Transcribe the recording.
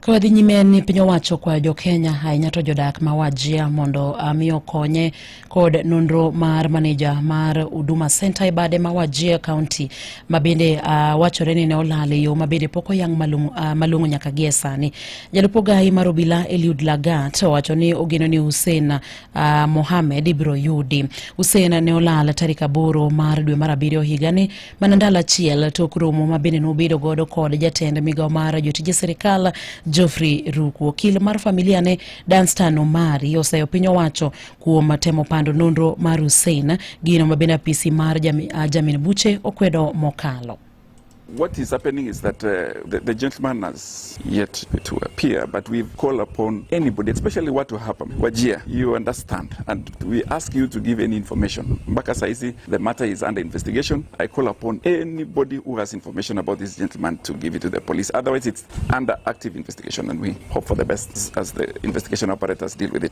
Ka wadhi nyime ni piny owacho kwayo jo Kenya ahinya to jodak ma Wajir mondo mi okonye kod nonro mar maneja mar Huduma Center e bade ma Wajir County ma bende wachore ni ne olal e yo ma bende pok oyang malong'o nyaka gie sani. Jalup ogayi mar obila Eliud Lagat owacho ni ogeno ni Hussein Mohamed ibiro yudi. Hussein ne olal tarik 8 mar dwe mar 7 higani mana ndalo achiel tok romo ma bende nobedo godo kod jatend migawo mar jotije sirikal Geoffrey Ruku. Okil mar familia ne Danstan Omari oseyo piny owacho kuom temo pando nonro mar Hussein, gino ma bende apisi mar jamin buche okwedo mokalo. What is happening is that the gentleman has yet to appear, but we call upon anybody, especially what will happen. Wajir, you understand, and we ask you to give any information. Mpaka saizi, the matter is under investigation. I call upon anybody who has information about this gentleman to give it to the police. Otherwise, it's under active investigation, and we hope for the best as the investigation operators deal with it.